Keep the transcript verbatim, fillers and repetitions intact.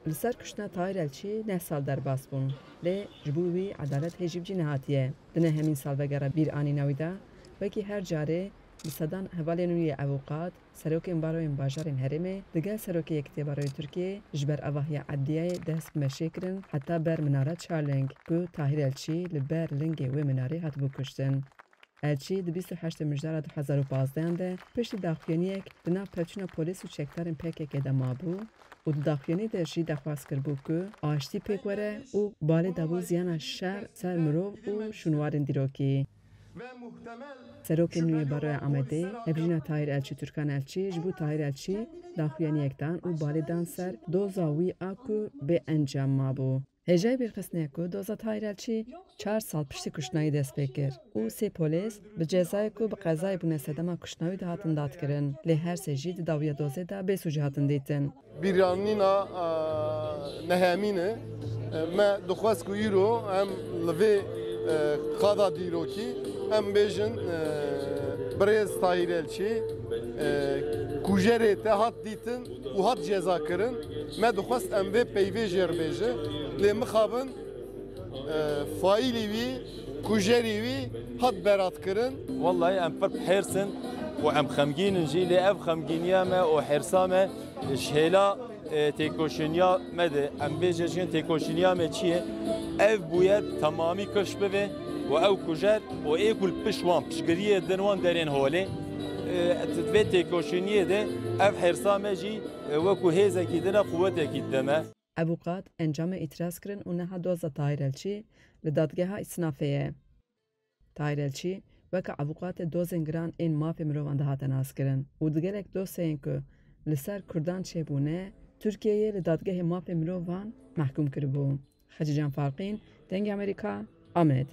Li ser kuştina Tahîr Elçî neh sal derbas bûn, lê ji bo wî edalet hê jî bi cî nehatiye. Di nehemîn salvegera bîranîna wî de, wekî her carê bi sedan hevalên wî yê ewqat, serokên baroyên bajarên herêmê, digel serokê Yekîtiya Baroyê Tirkiyê ji ber avahiya edliyeyê dest bi meşê kirin heta ber minara Çarlêng, ku Tahîr Elçî li ber lingê wê minarê hatibû kuştin. Elçî di bîst û heştê Mijdara du hezar û pazdehan de piştî daxuyaniyek di nav pevçûna polîs û çekdarên P K K de mabû û di daxuyanî de jî daxwaz kiribû ku aştî pêk were û balê dabû ziyana şer ser mirov û şûnwarên dîrokî. Serokê nû yê Baroya Amedê, hevjîna Tahîr Elçî Turkan Elçî, ji bo Tahîr Elçî daxuyaniyek dan û balê dan ser doza wî a ku bê encam mabû. Hêjayî bîrxistinê ye ku doza Tahîr Elçî çar sal piştî kuştina wî dest pê kir û sê polês bi cezayê ku bi qezayê bûne sedema kuştina wî dihatin dadkirin, lê her sê jî di dawiya dozê de bêsûc hatin dîtin. Bîranîna, e, nehemîn e. E, me dixwest ku îro em li vê, e, qada dîrokî em bêjin, e, birêz Tahîr Elçî, e, kujerê te hat dîtin û hat ceza kirin. Me dixwest em vê peyvê jê re bêjin, lê mixabin, e, faîlî wî, kujerî wî hat berat kirin. Wellahî em pir bi hêrs in û em xemgîn in jî, lê ev xemgîniya me û hêrsa me ji hêla, e, têkoşîniya me de, em bêje jin têkoşîniya me çi ye? Ev bûyer bi temamî kifş bibe û ew kujer û ê ku li pişt wan piştgiriyê din wan derên holê, e, di vê têkoşîniyê de ev hêrsa me jî, e, wekû hêzekî din e, quwetekî dide me. Ewqat encamê îtiraz kirin û niha doza Tahîr Elçî li dadgeha Îstinafê ye. Tahîr Elçî weke ewqatê dozên giran ên mafê mirovan dihate naskirin û di gelek dosyayên ku li ser Kurdan çêbûne, Tirkiyeyê li dadgehê mafê mirovan mehkûm kiribû. Xecîcan Farqîn, Dengê Amerîka, Amed.